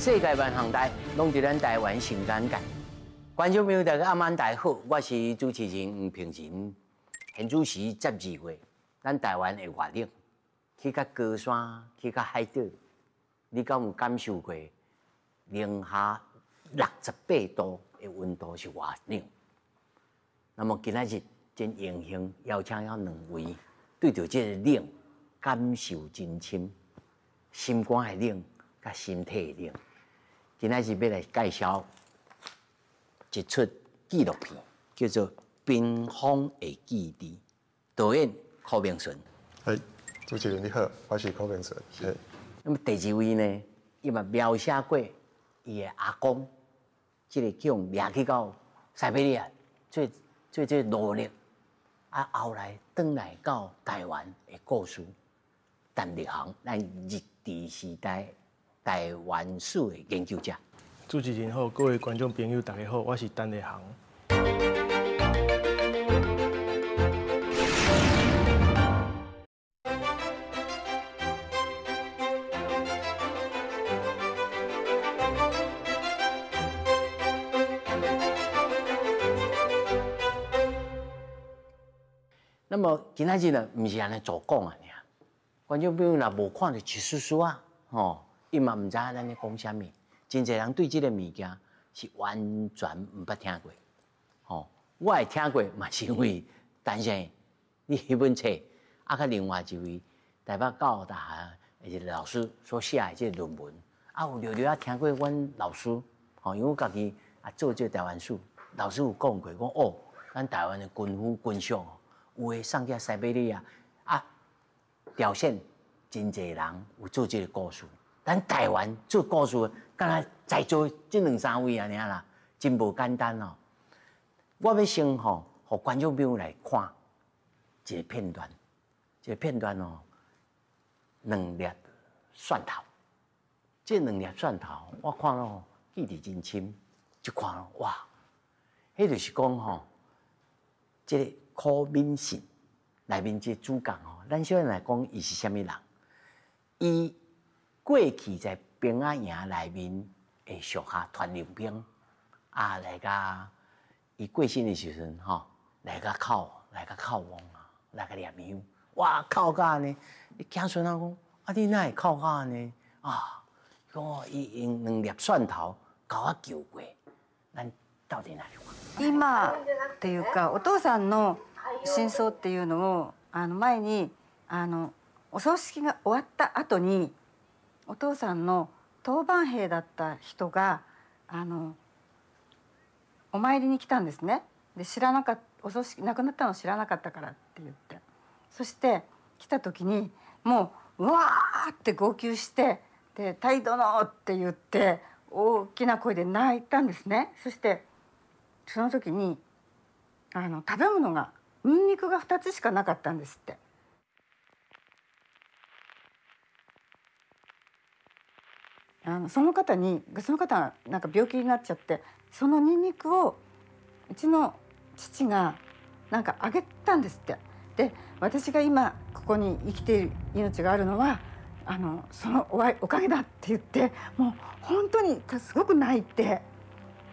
世界万行台攏佇咱台灣上簡介。觀眾朋友大家暗晚大家好，我是主持人黃平仁。現主時12月，咱台灣會偌冷，去到高山，去到海島，你敢有感受過零下68度的溫度是偌冷？那麼今仔日真榮幸邀請了兩位對著這个冷感受真深，心肝的冷佮身體的冷。今仔日欲來介紹一齣紀錄片，叫做《冰封的記憶》，導演柯銘順。嘿，主持人你好，我是柯銘順。那麼第二位呢，伊嘛描寫過伊的阿公，這个去予掠去到西伯利亞做做這奴隸，啊後來轉來到台灣的故事。陳立航，咱日治時代台灣史的研究者。主持人好，各位觀眾朋友大家好，我是陳立航。那麼今仔日呢，毋是按呢做講啊，爾觀眾朋友若無看著一絲絲仔，吼，伊嘛毋知影咱咧講啥物。真濟人對這个物件是完全毋捌聽過，吼。我會聽過嘛，是因為陳先生你彼本冊，啊，佮另外一位台北教育大學的一个老師所寫的這个論文，啊，有略略仔聽過阮老師，吼，因為我家己啊做這个台灣史，老師有講過，講哦，咱台灣的軍夫軍屬，有的送去西伯利亞，啊，朝鮮真濟人有做這个故事。咱台灣做故事，敢若在座這兩三位按呢啦，真無簡單哦。我欲先吼，予觀眾朋友來看一个片段，這个片段哦，兩粒蒜頭，這兩粒蒜頭我看了記憶真深，一看咯，哇，彼就是講吼，這个柯敏信內面這个主角吼，咱小來講伊是啥物人？伊過去在兵仔營內面的屬下團練兵啊，來共伊過身的時陣吼，來共哭，來共哭王啊，來共念香，哇，哭甲按呢，伊子孫仔講，啊，你哪會哭甲按呢？啊，伊講伊用兩粒蒜頭共我救過，咱鬥陣來看。今っていうかお父さんの真相っていうのを前にお葬式が終わった後にお父さんの当番兵だった人がお参りに来たんですね。で知らなかったお葬式亡くなったの知らなかったからって言って、そして来た時にもううわーって号泣して、で「態度の!」って言って大きな声で泣いたんですね。そしてその時に食べ物がニンニクが2つしかなかったんですって。その方にその方がなんか病気になっちゃって、そのニンニクをうちの父がなんかあげたんですって。で私が今ここに生きている命があるのはそのおかげだって言って、もう本当にすごく泣いて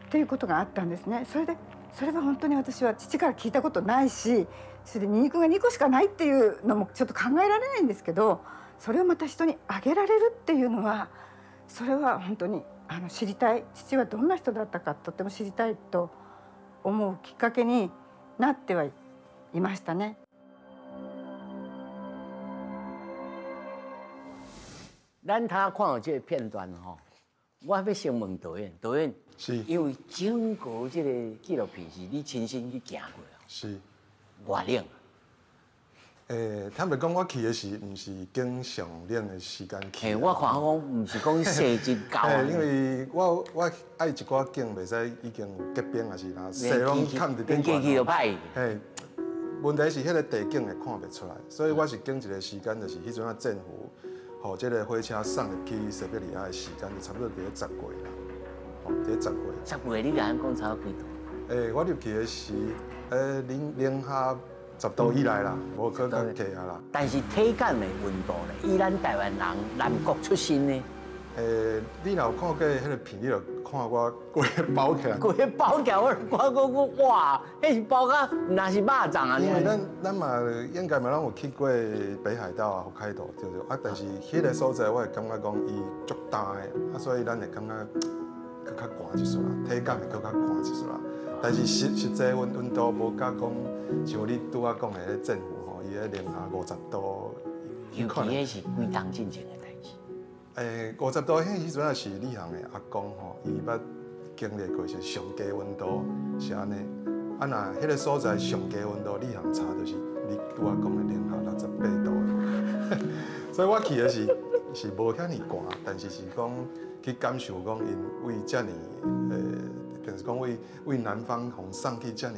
っていうことがあったんですね。それでそれは本当に私は父から聞いたことないし、それでニンニクが2個しかないっていうのもちょっと考えられないんですけど、それをまた人にあげられるっていうのは、それは本当に知りたい、父はどんな人だったかとっても知りたいと思うきっかけになってはいましたね。咱頭看到這个片段吼，我欲先問導演，導演，是，因為整個這个紀錄片是你親身去行過啊，是，偌冷。坦白講，我去的時毋是揀上冷的時間去。我看講毋是講雪真厚。因為我愛一寡景，袂使已經有結冰，抑是哪雪攏崁佇頂懸。機就歹。嘿，問題是彼个地景會看袂出來，所以我是揀一個時間，就是彼陣仔戰俘，予這个火車送入去西伯利亞的時間，就差不多佇咧10月啦。吼，佇咧10月。10月你共咱講差不多幾度？我入去的時，零下10度以內啦，無閣較低啊啦。但是體感的溫度咧，以咱台灣人南國出身的，你若有看過彼个片，你就看我規个包起來。規个包起來，我看過我哇，彼是包甲若是肉粽啊！因為咱嘛應該嘛攏有去過北海道啊、北海道對不對？啊，但是彼个所在我會感覺講伊足焦的，啊，所以咱會感覺閣較寒一絲啦，體感會閣較寒一絲啦。但是實際溫度無甲講像你拄仔講的彼戰俘吼，伊彼零下50度。尤其彼是幾冬進前的代誌。50度彼時陣也是李行的阿公吼，伊捌經歷過是上低溫度是按呢。啊，若彼个所在上低溫度，李行查就是你拄仔講的零下68度的。所以我去的是無遐爾寒，但是是講去感受講𪜶為遮爾就是講為南方予送去遮爾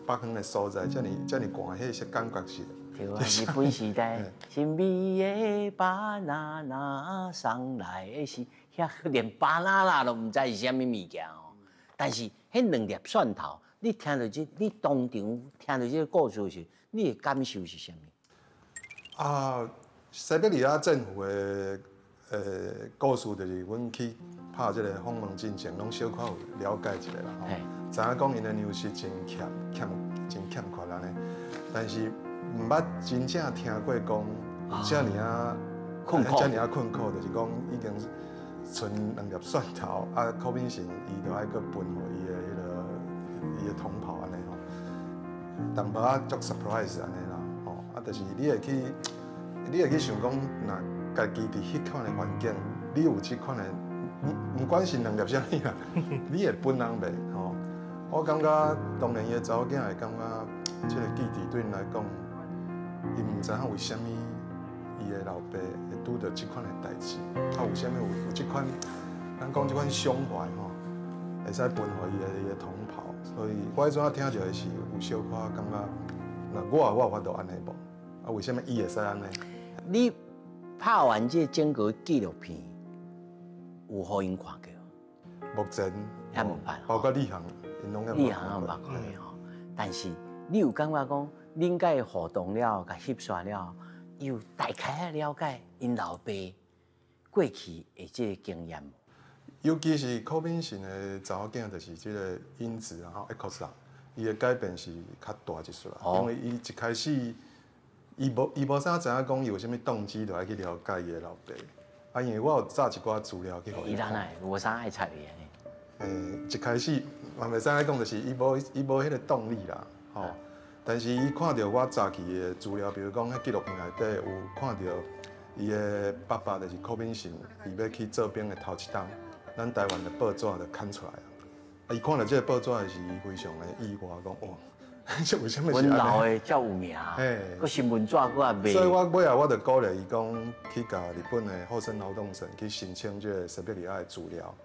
北方的所在，遮爾遮爾寒，彼個感覺是。對啊，日本時代，神秘的巴拿拿送來的是，遐連巴拿拿都毋知是啥物物件哦。但是彼兩粒蒜頭，你聽著這，你當場聽著這個故事時，你的感受是啥物？啊，西伯利亞戰俘的故事，就是阮去拍這個訪問進前，攏小可有了解一下啦吼。知影講𪜶的糧食真欠欠真欠缺按呢，但是毋捌真正聽過講遮爾仔困苦，遮爾仔困苦，就是講已經賰兩粒蒜頭，啊，柯敏成伊就愛閣分予伊的彼个伊的同袍按呢吼，淡薄仔足 surprise 按呢啦，吼，啊，就是你會去想講，若家己佇彼款的環境，你有這款的，毋管是兩粒啥物啦，你會分人袂吼？我感覺當然伊的查某囝會感覺，這個記憶對𪜶來講，伊毋知影為啥物伊的老爸會拄著這款的代誌，啊，為啥物有這款，咱講這款胸懷吼，會使分予伊的同袍，所以我彼陣仔聽著的是有小可感覺，若我有法度按呢無？啊，為啥物伊會使按呢？你拍完這整個紀錄片，有予𪜶看過無？目前猶毋捌，包括李行，𪜶攏李行猶毋捌看過吼。但是你有感覺講，恁佮伊互動了，共翕煞了，有大概了解𪜶老爸過去的這個經驗無？尤其是柯敏成的查某囝，就是這個英子啊，吼，愛國伊的改變是較大一絲啦。因為伊一開始，伊無啥知影講伊有啥物動機，就愛去了解伊的老爸。啊，因為我有早一寡資料去予伊看。伊哪會無啥愛插伊按呢？一開始嘛袂使按呢講，就是伊無彼個動力啦，吼。但是伊看著我早期的資料，比如講彼紀錄片內底有看著伊的爸爸就是柯敏成，伊欲去做兵的頭一冬，咱台灣的報紙就刊出來啊。啊，伊看著這個報紙時，伊非常的意外，講哇，這為啥物是阮老按呢？的遮有名，閣新聞紙閣也賣。所以我尾仔我就鼓勵伊講，去共日本的厚生勞動省去申請這個西伯利亞的資料。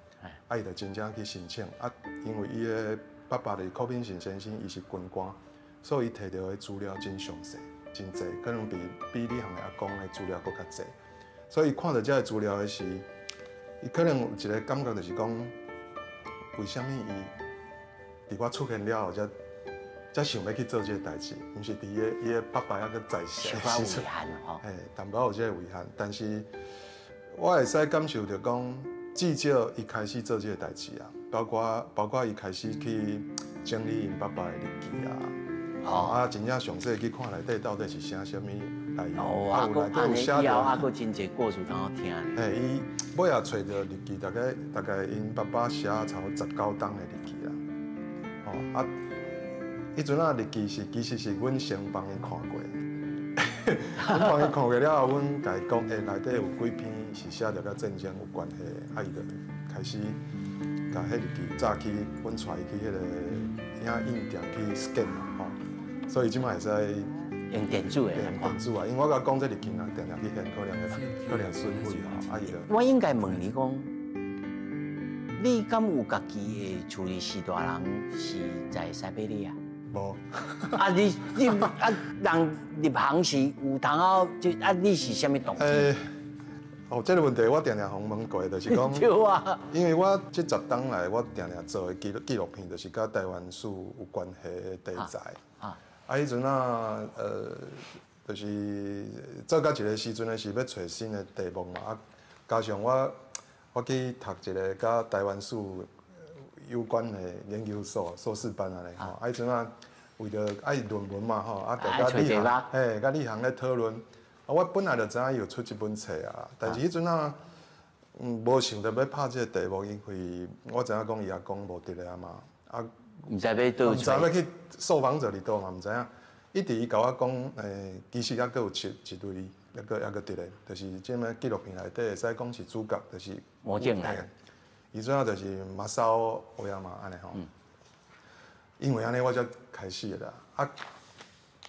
啊，伊就真正去申請。啊，因為伊的爸爸就是柯敏成先生，伊是軍官，所以伊提著的資料真詳細、真濟，可能比李行的阿公的資料閣較濟。所以看著這个資料的時，伊可能有一個感覺，就是講，為啥物伊佇我出現了後，才想欲去做這个代誌，毋是佇伊的爸爸猶閣在世小可遺憾吼。嘿，淡薄有這个遺憾，但是我會使感受著講，至少伊開始做這个代誌啊，包括伊開始去整理𪜶爸爸的日記啊，啊，真正詳細去看內底到底是寫啥物內容，啊，有內底有寫著，啊，閣真濟故事通好聽。嘿，伊尾仔揣著日記，大概𪜶爸爸寫差不多19冬的日記啦。吼啊，彼陣仔日記是其實是阮先幫伊看過，阮幫伊看過了後，阮共伊講，欸，內底有幾篇是寫著佮戰爭有關係的，啊，伊就開始共彼日記早起，阮帶伊去彼個影印店去 scan 吼，所以這擺會使用電子的來看。電子啊，因為我共伊講這日記若定定去現，可能損毀吼，啊伊就。我應該問你講，你敢有家己的厝裡序大人是在西伯利亞？無。啊你啊人入行是有通好，就啊你是啥物動機？哦，這個問題我定定予人問過，就是講，對啊，因為我這10冬來，我定定做的紀錄片，就是佮台灣史有關係的題材。啊，彼陣啊，就是做到一個時陣的時，欲揣新的題目嘛，啊，加上我我去讀一个佮台湾史有关的研究所硕士班按呢吼。啊，彼阵仔为著爱论文嘛吼，啊，就佮李航，嘿，佮李航咧讨论。啊，我本来就知影伊有出这本册啊，但是彼阵仔，无想著欲拍这个题目，因为我知影讲伊阿公无伫咧啊嘛，啊，毋知欲佗毋知欲去受访者伫佗嘛，毋知影。一直伊共我讲，其实犹阁有一一类，犹阁伫咧，就是这物纪录片内底会使讲是主角，就是魔镜来。伊主要就是马绍欧亚嘛，按呢吼。因为按呢，我才开始的啦。啊，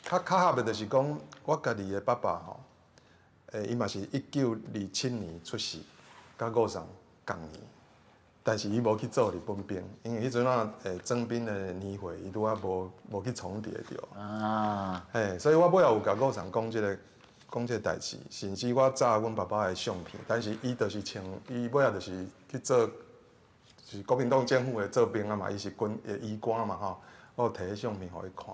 较巧合的就是讲，我家己的爸爸吼，伊嘛是1927年出世，佮五送仝年，但是伊无去做日本兵，因为彼阵仔征兵的年岁，伊拄仔无去重叠著。嘿，所以我尾仔有共五送讲这个代志，甚至我找阮爸爸的相片，但是伊就是穿，伊尾仔就是去做，是国民党政府的做兵啊嘛，伊是军的医官嘛吼，我有提彼相片予伊看。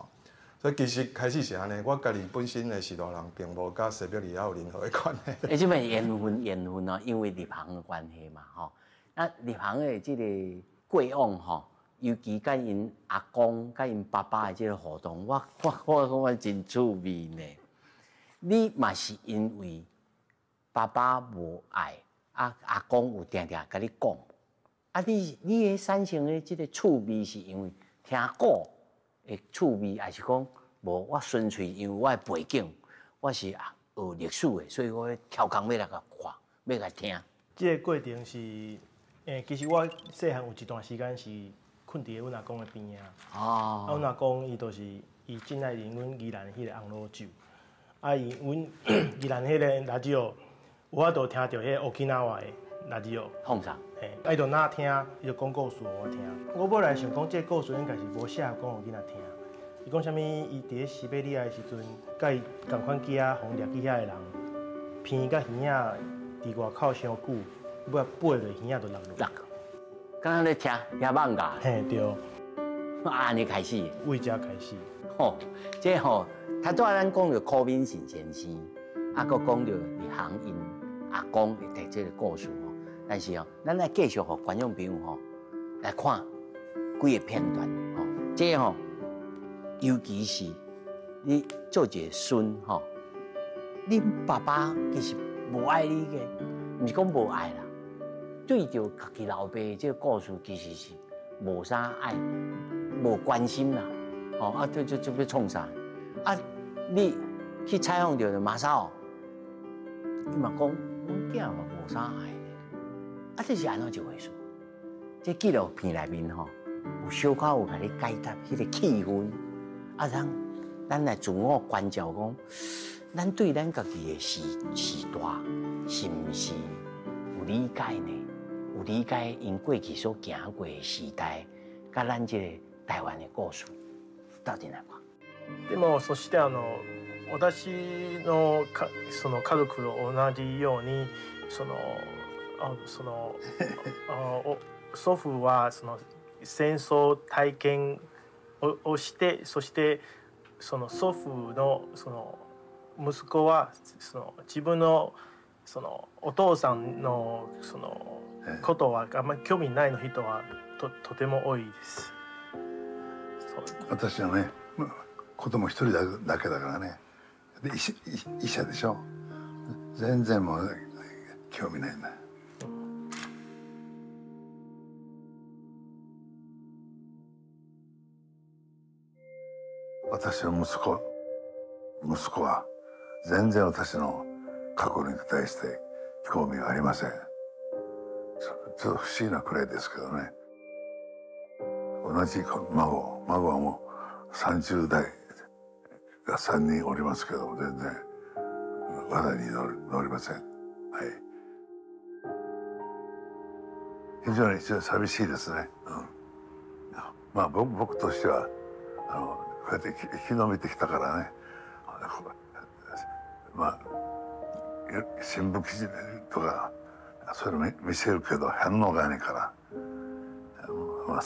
所以其实开始是按呢，我家己本身的序大人并无佮西伯利亚有任何的关系。欸，这摆缘分缘分哦，因为入行的关系嘛吼。那入行的这个过往吼，尤其佮𪜶阿公、佮𪜶爸爸的这个互动，我感觉真趣味呢。你嘛是因为爸爸无爱，啊阿公有定定共你讲，啊你的产生的这个趣味是因为听讲的趣味，还是讲无？我纯粹因为我的背景，我是学历史的，所以我超工欲来共看，欲来听。这个过程是，其实我细汉有一段时间是睏伫阮阿公的边仔。啊，阮阿公伊就是伊真爱啉阮宜兰彼个红露酒。啊，伊阮宜兰彼个ラジオ，有法度听著彼个沖縄的ラジオ。放啥？嘿，啊，伊就若听，伊就讲故事予我听。我本来想讲这个故事应该是无适合讲予囡仔听。伊讲啥物？伊伫咧西伯利亚的时阵，佮伊仝款机仔予掠去遐的人，鼻佮耳仔伫外口伤久，尾仔飞落耳仔就落落。落。敢若咧听听艋舺。嘿，对。按呢开始。为遮开始。吼，这吼，头拄仔咱讲著柯敏信先生，啊，阁讲著李行𪜶阿公会提这个故事吼。但是哦，咱来继续予观众朋友吼来看几个片段吼。这吼，尤其是你做一个孙吼，恁爸爸其实无爱你的，毋是讲无爱啦，对著家己老爸这个故事其实是无啥爱，无关心啦。吼啊，这欲创啥？啊，你去采访著马绍，伊嘛讲，阮囝嘛无啥爱咧。啊，这是按怎一回事？这纪录片内面吼，有小可有共你解答彼个气氛。啊，咱来自我关照讲，咱对咱家己的时代是毋是有理解呢？有理解𪜶过去所行过的时代，佮咱这个台湾的故事，斗阵来看。でもそして私のかその家族と同じようにそのあそのあお祖父はその戦争体験をして、そしてその祖父のその息子はその自分のそのお父さんのそのことはあんまり興味ないの人はとても多いです。私はね、子供一人だけだからね。で医者でしょ。全然もう興味ないんだ。私の息子は全然私の過去に対して興味がありません。ちょっと不思議なくらいですけどね。同じ孫はもう30代が3人おりますけども、全然話題に乗りません。はい。非常に非常に寂しいですね。うん、まあ僕としてはこうやって生き延びてきたからね。まあ新聞記事とかそういうの見せるけど、反応がないから、ま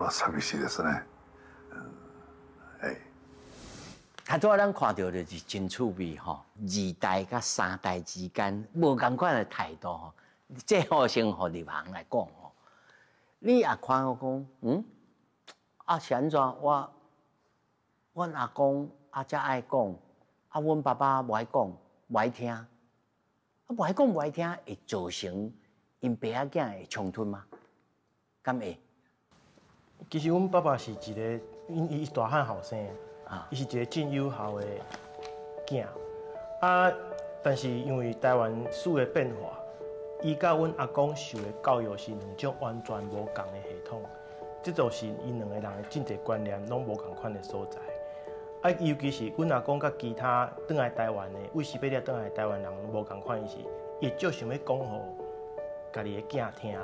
あ寂しいですね。はい。頭拄仔咱看著就是真趣味吼，二代佮三代之間無仝款的態度吼，這吼先予入行來講吼，你也看我講，嗯，啊是按怎？我阮阿公啊才愛講，啊阮爸爸無愛講，無愛聽，啊無愛講無愛聽，會造成𪜶爸仔囝的衝突嗎？敢會？其實阮爸爸是一個，𪜶伊大漢後生，伊是一個真有孝的囝。啊，但是因為台灣史的變化，伊佮阮阿公受的教育是兩種完全無仝的系統，這就是𪜶兩個人的真濟觀念攏無仝款的所在。啊，尤其是阮阿公佮其他轉來台灣的，為西伯利亞轉來台灣人無仝款，伊是伊足想欲講予家己的囝聽。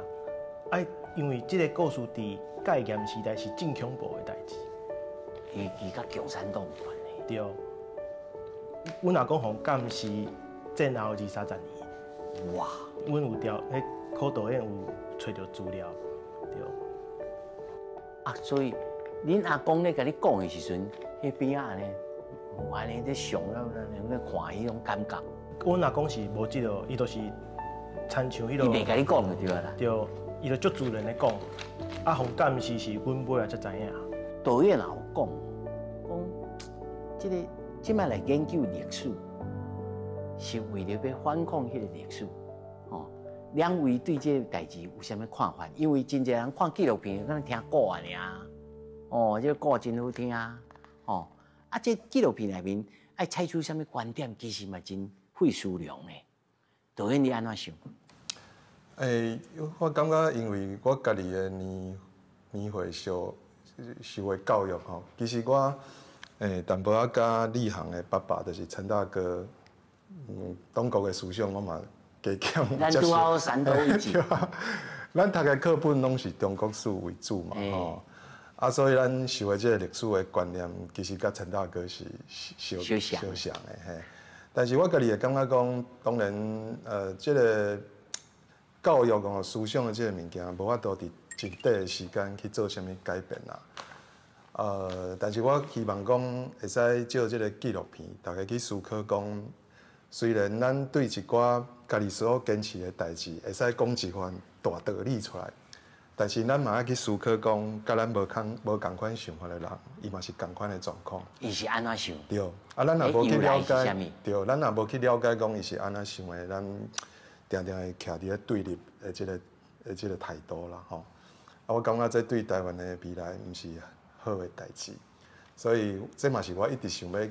啊，因為這個故事佇戒嚴時代是真恐怖的代誌。伊伊佮共產黨有關係。對，阮阿公予監視戰後二三十年。哇！阮有調，彼柯導演有揣著資料，對。啊，所以恁阿公咧共你講的時陣，彼邊仔按呢，按呢咧想了，咧看彼種感覺。阮阿公是無這個，伊就是親像彼個。伊袂共你講就對啦。對，伊就足自然的講。啊，予監視是阮尾仔才知影。導演也有講，講這個這擺來研究歷史，是為了欲反抗彼個歷史。哦，兩位對這個代誌有啥物看法？因為真濟人看紀錄片，敢若聽故爾。哦，這個故真好聽啊！哦，啊，這紀錄片內面愛採取啥物觀點，其實嘛真費思量的。導演你按怎想？欸，我感覺因為我家己的年年歲受受的教育吼，其實我淡薄仔佮立行的爸爸，就是陳大哥，黨國的思想我嘛加減。咱拄好三都一致。咱讀的課本攏是中國史為主嘛，吼，啊，所以咱受的這個歷史的觀念，其實佮陳大哥是相相像的嘿。但是我家己會感覺講，當然，這個教育哦，思想的這個物件，無法度佇真短的時間去做啥物改變啦。但是我希望講會使借這個紀錄片，大家去思考講，雖然咱對一寡家己所堅持的代誌，會使講一番大道理出來，但是咱嘛愛去思考講，佮咱無仝無仝款想法的人，伊嘛是仝款的狀況。伊是按怎想？對，啊，咱若無去了解，對，咱若無去了解講伊是按怎想的，咱定定會徛佇咧對立的這個的這個態度啦，吼。啊，我感覺這對台灣的未來毋是好的代誌，所以這嘛是我一直想欲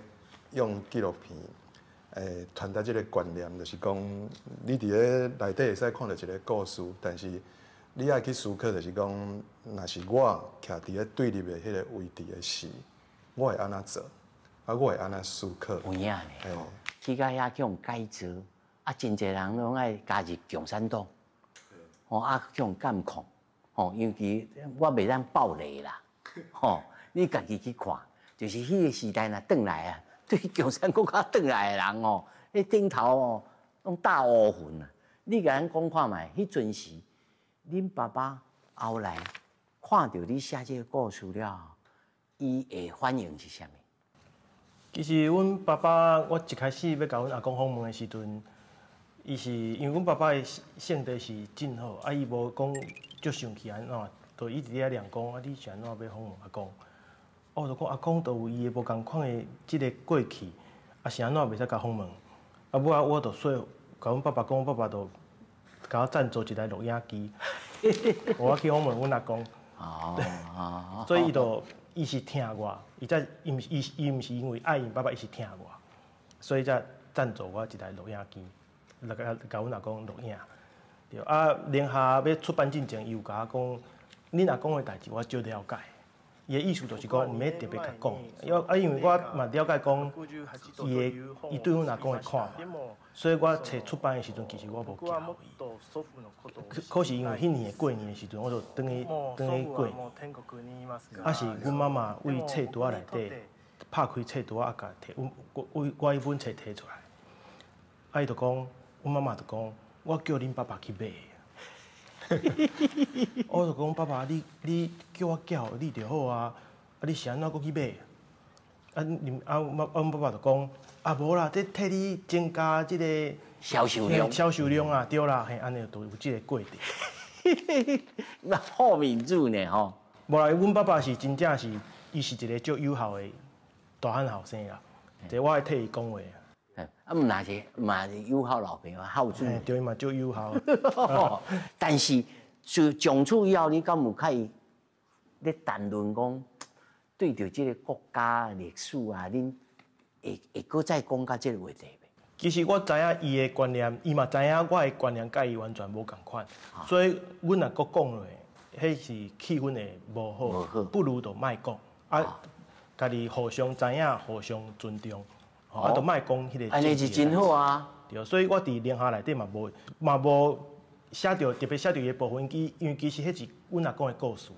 用紀錄片，傳達這個觀念，就是講，你佇咧內底會使看著一個故事，但是你愛去思考，就是講，若是我徛佇咧對立的彼個位置的時，我會按怎做？啊，我會按怎思考？有影呢，去到遐去予改造，啊，真濟人攏愛加入共產黨，吼啊，去予監控，吼，尤其我袂當爆雷啦，吼，你家己去看，就是彼個時代若轉來啊，對共產國家轉來的人哦，彼頂頭哦，攏大烏雲啊！你共咱講看覓，彼陣時，恁爸爸後來看著你寫這個故事了後，伊的反應是啥物？其實阮爸爸，我一開始欲共阮阿公訪問的時陣，伊是因為阮爸爸的性格是真好，啊，伊無講足生氣按怎，就一直佇遐念講，啊，你是按怎欲訪問阿公？我就講阿公就有伊的無仝款的這個過去，啊是按怎袂使共訪問？啊，尾仔我就說，共阮爸爸講，爸爸就共我贊助一台錄影機，我去訪問阮阿公。哦，所以伊就伊是疼我，伊才伊毋是伊伊毋是因為愛𪜶爸爸，伊是疼我，所以才贊助我一台錄影機，來共共阮阿公錄影。對啊，然後欲出版進前，伊有共我講，恁阿公的代誌我足了解。伊的意思就是講，毋免特別共講，因為啊，因為我嘛了解講，伊的伊對阮阿公的看法，所以我冊出版的時陣，其實我無寄予伊。可是因為彼年的過年的時陣，我就轉去轉去過年，啊是阮媽媽為冊櫥仔內底拍開冊櫥仔，啊共提阮我我彼本冊提出來，啊伊就講，阮媽媽就講，我叫恁爸爸去買。我就講爸爸，你你叫我寄予你就好啊，啊你是按怎閣去買？啊，恁啊，阮爸爸就講，啊，無啦，這替你增加這個銷售量，銷售量啊，對啦，嘿，按呢就有這個過程。那好面子呢吼。無啦，阮爸爸是真正是，伊是一個足友好的大漢後生啦，這我會替伊講話。啊，毋若是嘛是友好老朋友，孝子。對，嘛足友好。但是自從此以後，你敢有共伊咧談論講，對著這個國家歷史啊，恁會會閣再講到這個話題袂？其實我知影伊的觀念，伊嘛知影我的觀念，佮伊完全無仝款，所以阮若閣講落，彼是氣氛會無好，不如就莫講，啊，家己互相知影，互相尊重，啊，就莫講彼個。按呢是真好啊。對，所以我佇寧夏內底嘛無嘛無寫著特別寫著伊的部分，因為其實彼是阮阿公的故事。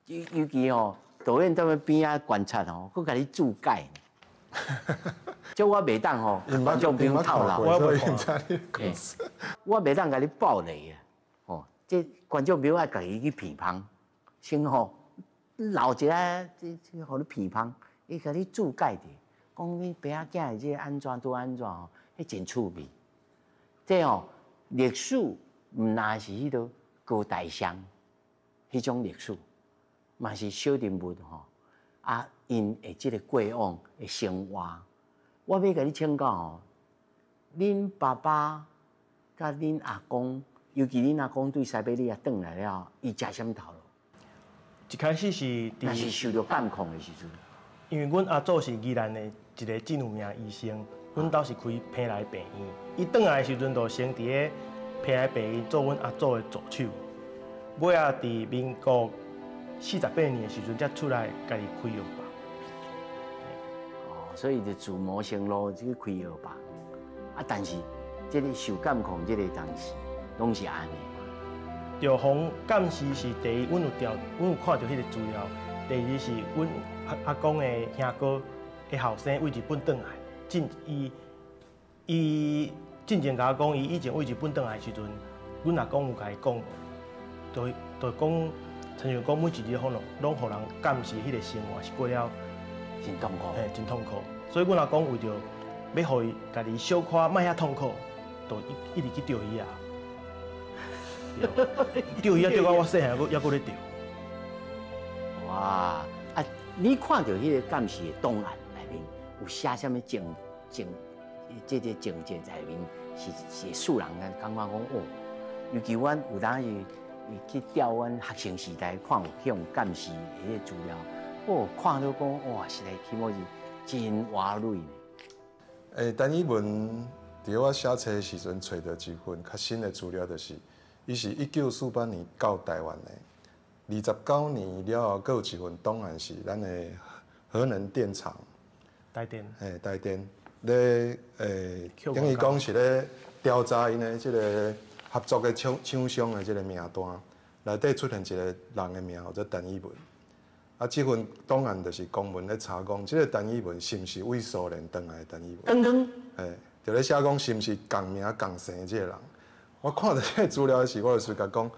尤其吼，導演踮咧邊仔觀察吼，閣共你注解。這我袂當吼，觀眾朋友透露。我袂當共你爆雷啊！吼，這觀眾朋友愛家己去評判，先吼留一下，這這予你評判，伊共你注解著，講你爸仔囝的這個按怎拄按怎吼，彼真趣味。這吼歷史毋若是彼個高大上，彼種歷史，嘛是小人物吼。啊，𪜶的這個過往的生活，我欲共你請教吼，恁爸爸佮恁阿公，尤其恁阿公對西伯利亞轉來了，伊食啥物頭路？一開始是，若是受著監控的時陣，因為阮阿祖是宜蘭的一個真有名的醫生，阮兜是開坪內病院。伊轉來的時陣，就先佇咧坪內病院做阮阿祖的助手。尾仔佇民國48年的時陣，才出來家己開藥房。哦，所以就自謀生路去開藥房。啊，但是這個受監控這個當時，攏是按呢嘛。著予監視是第一，阮有調，阮有看著彼個資料。第二是阮阿公的兄哥的後生對日本轉來，進伊伊進前共我講，伊以前對日本轉來的時陣，阮阿公有共伊講，就就講，親像講每一日可能攏予人監視，彼個生活是過了真痛苦，嘿，真痛苦。所以阮阿公為著欲予伊家己小可莫遐痛苦，就一一直去釣魚仔。釣魚仔釣到我細漢，猶閣咧釣。哇！啊，你看著彼個監視的檔案內面有寫啥物情情？這個情節內面是是使人感覺講哦，尤其阮有當時去調阮學生時代看有彼種監視的彼個資料，哦，看著講哇，實在起碼是真活淚。欸，陳以文佇我寫冊的時陣，揣著一份較新的資料，就是伊是1948年到台灣的，29年了後，閣有一份檔案是咱的核能電廠，台電，嘿，台電咧，欸，等於講是咧調查𪜶的這個合作的廠廠商的這個名單，內底出現一個人的名，叫做陳以文。啊，這份檔案就是公文咧查講，這個陳以文是毋是對蘇聯轉來的陳以文？剛剛，嘿，就咧寫講是毋是仝名仝姓這個人。我看著這個資料時，我就隨共講，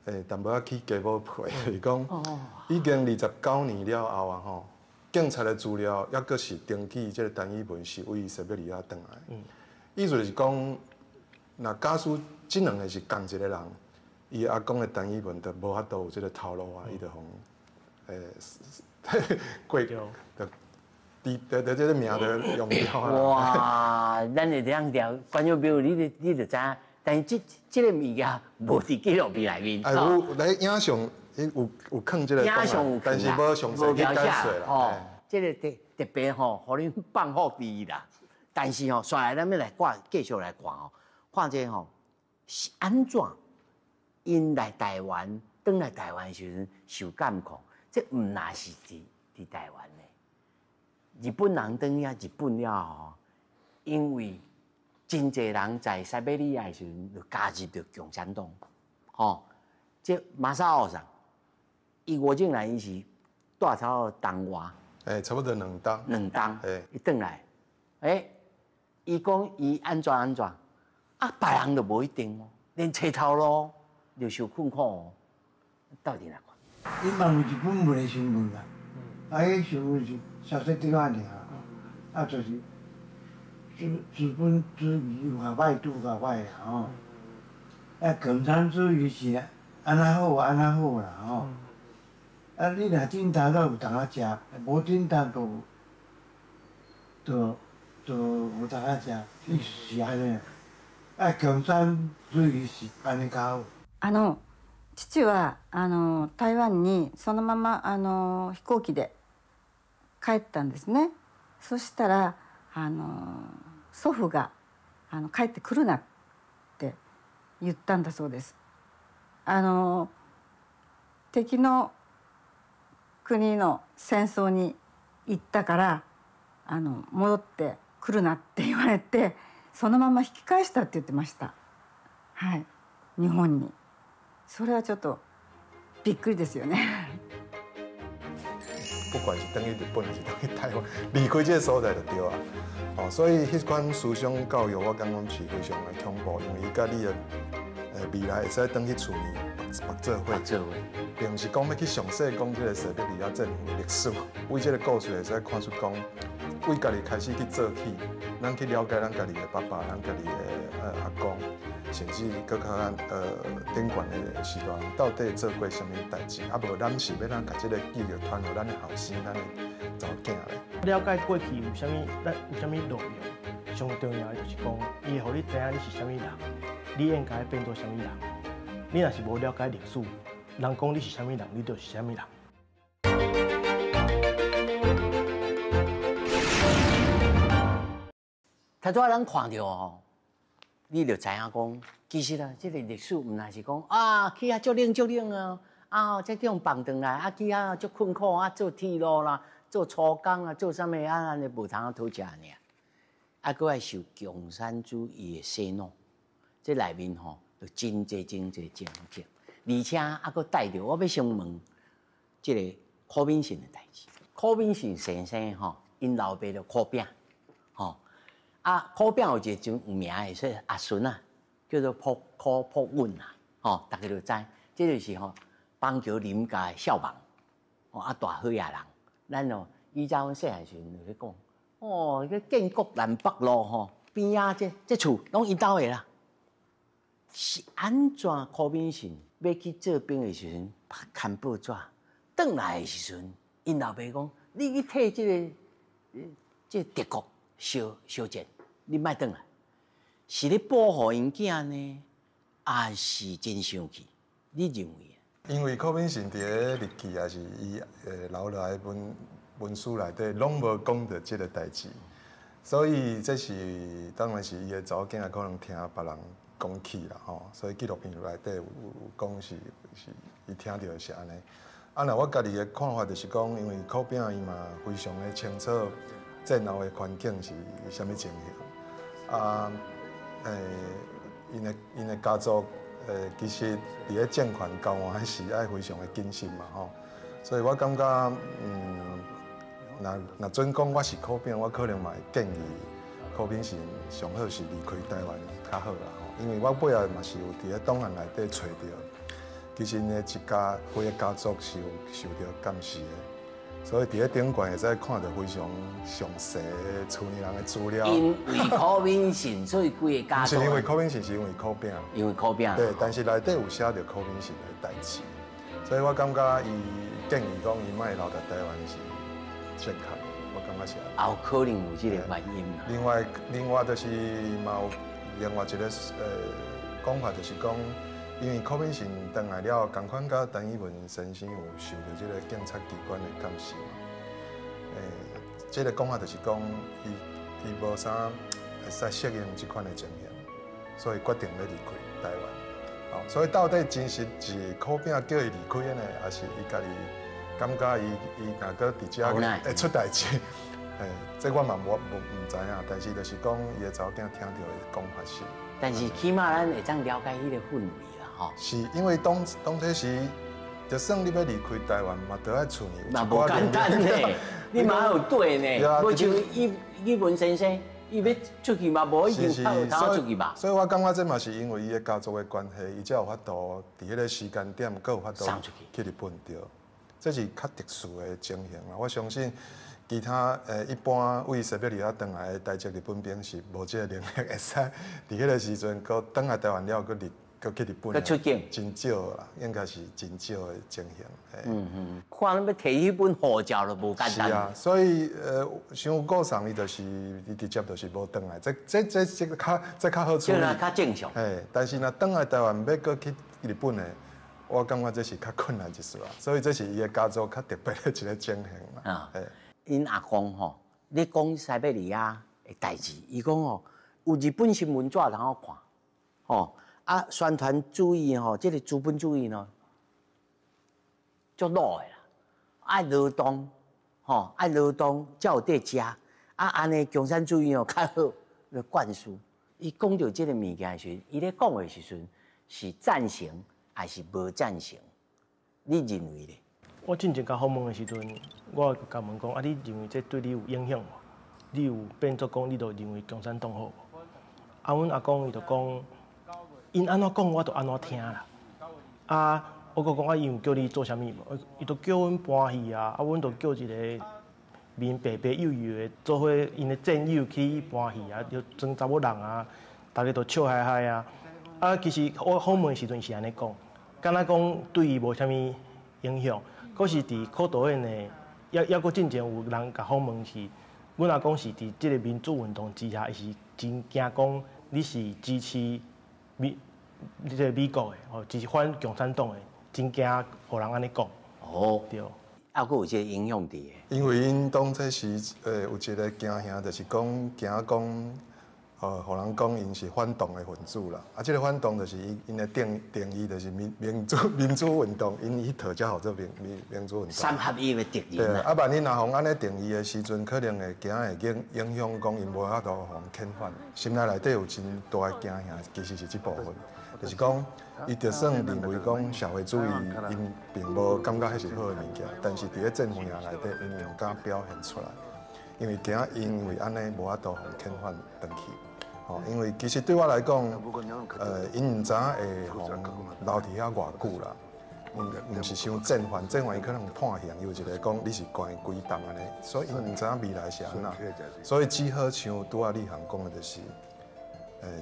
欸，淡薄仔起雞母皮，就是講已經29年了後啊吼，警察的資料猶閣是登記這個陳以文是對西伯利亞轉來。意思就是講，若假使這兩個是仝一個人，伊阿公的陳以文就無法度有這個頭路啊，伊就予欸，過就佇佇佇這個名就用掉啊。哇，咱會這樣調，觀眾朋友，你你就知影，但是這這個物件無佇紀錄片內面。哎，有咧影像，有有囥這個影像有，但是無詳細去解說啦。吼，這個特特別吼，予恁放伏筆啦。但是吼，煞來咱欲來看，繼續來看吼，看這個吼是按怎𪜶來台灣，轉來台灣的時陣受監控，這毋若是佇佇台灣的。日本人轉遐日本了後，因為真濟人在西伯利亞的時陣就加入著共產黨，吼，這馬沙奧桑，伊吳正來伊是帶頭冬外，欸，差不多兩冬，兩冬，伊轉來，欸，伊講伊按怎按怎，啊，別人就無一定哦，連揣頭路就受困苦哦，鬥陣來看。伊嘛有日本人的身份啦，啊，彼時陣是消息對我爾，啊，就是資本主義有較歹拄較歹啦吼。啊，共產主義是按怎好按怎好啦吼。啊，你若振達都有通仔食，無振達就無通仔食，意思是按呢。啊，共產主義是按呢較好。父は台湾にそのまま飛行機で帰ったんですね。そしたら祖父が帰ってくるなって言ったんだそうです。敵の国の戦争に行ったから戻ってくるなって言われて、そのまま引き返したって言ってました。はい、日本に。それはちょっとびっくりですよね。不管是轉去日本還是轉去台灣，離開這個所在就對啊。哦，所以彼款思想教育，我感覺是非常的恐怖，因為伊佮你的未來會使轉去厝裡縛做伙，並毋是講欲去詳細講這個西伯利亞戰俘的歷史。為這個故事會使看出講，為家己開始去做起，咱去了解咱家己的爸爸，咱家己的阿公，甚至閣較頂懸的時代，到底做過啥物代誌？啊無，咱是欲按怎共這個記憶傳予咱的後生、咱的查某囝咧？了解過去有啥物，咱有啥物路用？上重要的就是講，伊會予你知影你是啥物人，你應該變做啥物人。你若是無了解歷史，人講你是啥物人，你就是啥物人。頭拄仔咱看著吼，你就知影講，其實啊，這個歷史毋但是講啊，去遐足冷足冷啊，啊，這種放轉來啊，去遐足困苦啊，做鐵路啦，做粗工啊，做啥物啊，按呢無通啊討食爾。啊，閣愛受共產主義的洗腦，這內面吼就真濟真濟情節，而且啊，閣帶著我欲先問這個柯敏信的代誌。柯敏信先生吼，𪜶老爸就柯炳，吼。啊，柯炳有一個真有名的，說阿孫啊，叫做朴柯朴允啊，吼，大家就知，這就是吼板橋林家的少王，吼啊大好野人。咱哦以前阮細漢時陣就咧講，哦，這建國南北路吼邊仔這厝攏𪜶兜的啦。是按怎柯敏信欲去做兵的時陣，牽報紙，轉來的時陣，𪜶老爸講，你去替這個這個德國相相戰，你莫轉來，是咧保護𪜶囝呢，還是真生氣？你認為？因為柯敏信佇咧日記，抑是伊留落來文文書內底，攏無講著這個代誌，所以這是當然是伊的查某囝可能聽別人講起啦吼，所以紀錄片內底有講是伊聽著是按呢。啊，若我家己的看法就是講，因為柯炳伊嘛非常的清楚戰後的環境是啥物情形，啊，𪜶的家族，其實佇咧政權交換彼時愛非常的謹慎嘛吼，所以我感覺，若準講我是柯炳，我可能嘛會建議柯敏信上好是離開台灣較好啦吼，因為我尾後嘛是有佇咧檔案內底揣著，其實𪜶的一家規个家族是有受著監視的。所以佇咧頂懸會使看著非常詳細的厝裡人的資料。因為柯敏信，所以規個家族。毋是因為柯敏信，是因為柯炳。因為柯炳。對，但是內底有寫著柯敏信的代誌，所以我感覺伊建議講伊莫留佇台灣是正確的，我感覺是。有可能有這個原因。另外就是嘛有另外一個講法，就是講。因為柯敏信轉來了後，仝款佮陳以文先生有受著這個警察機關的監視嘛。這個講法就是講，伊無啥會使適應這款的情形，所以決定欲離開台灣。哦，所以到底真實是柯炳叫伊離開的呢，還是伊家己感覺伊若閣佇遮會出代誌？這我嘛無毋知影，但是就是講伊的查某囝聽著的講法是。但是起碼咱會當了解彼個氛圍。是因為當彼時，就算你欲離開台灣，嘛著愛厝裡有一寡無簡單呢，你嘛有對呢。無像伊文先生，伊欲出去嘛，無已經有通出去吧。所以我感覺這嘛是因為伊的家族的關係，伊才有法度佇彼個時間點，閣有法度去日本對。這是較特殊的情形啦。我相信其他一般為西伯利亞轉來的台籍日本兵是無這個能力，會使佇彼個時陣，閣轉來台灣了，閣去日本。閣出境。真少啦，應該是真少的情形。嗯嗯，看咱欲提彼本護照都無簡單。是啊，所以像顧桑伊就是伊直接就是無轉來，這較好處理。較正常。嘿，但是若轉來台灣欲閣去日本的，我感覺這是較困難一絲啊。所以這是伊的家族較特別的一個情形啦。啊。𪜶阿公吼，咧講西伯利亞的代誌，伊講吼有日本新聞紙通好看，吼啊宣傳主義吼，這個資本主義呢，足老的啦，愛勞動，吼愛勞動才有得食，啊按呢共產主義吼較好來灌輸。伊講著這個物件的時陣，伊咧講的時陣是贊成還是無贊成？你認為咧？我進前共訪問的時陣，我共問講啊，你認為這對你有影響無？你有變做講，你就認為共產黨好無？啊，阮阿公伊就講，𪜶按怎講，我就按怎聽啦。啊，我閣講啊，𪜶有叫你做啥物無？伊就叫阮搬戲啊，啊，阮就叫一個面白白幼幼的，做伙𪜶的戰友去搬戲啊，就裝查某人啊，逐家都笑嗨嗨啊。啊，其實我訪問的時陣是按呢講，敢若講對伊無啥物影響。閣是佇柯導演的，抑閣進前有人共訪問是，阮阿公是佇這個民主運動之下，伊是真驚講你是支持這個美國的，吼，支持反共產黨的，真驚予人按呢講。哦，對。抑閣有這個影響佇的。因為𪜶當初時，有一個驚嚇，就是講驚講，予人講𪜶是反動的分子啦。啊，這個反動就是𪜶的定義就是民主運動，𪜶彼套才號做民主運動。三合一的敵人。對，啊，萬一若予按呢定義的時陣，可能會驚會影響講𪜶無法度予人遣返。心內內底有真大的驚嚇，其實是這部分，就是講，伊就算認為講社會主義，𪜶並無感覺彼是好的物件，但是佇咧戰俘營內底，𪜶毋敢表現出來，因為驚因為按呢無法度予遣返轉去。吼，因為其實對我來講，𪜶毋知影會予人留佇遐偌久啦。毋是像戰犯，戰犯伊可能判刑，有一個講你是關幾冬按呢，所以𪜶毋知影未來是按怎。所以只好像拄仔李航講的，就是，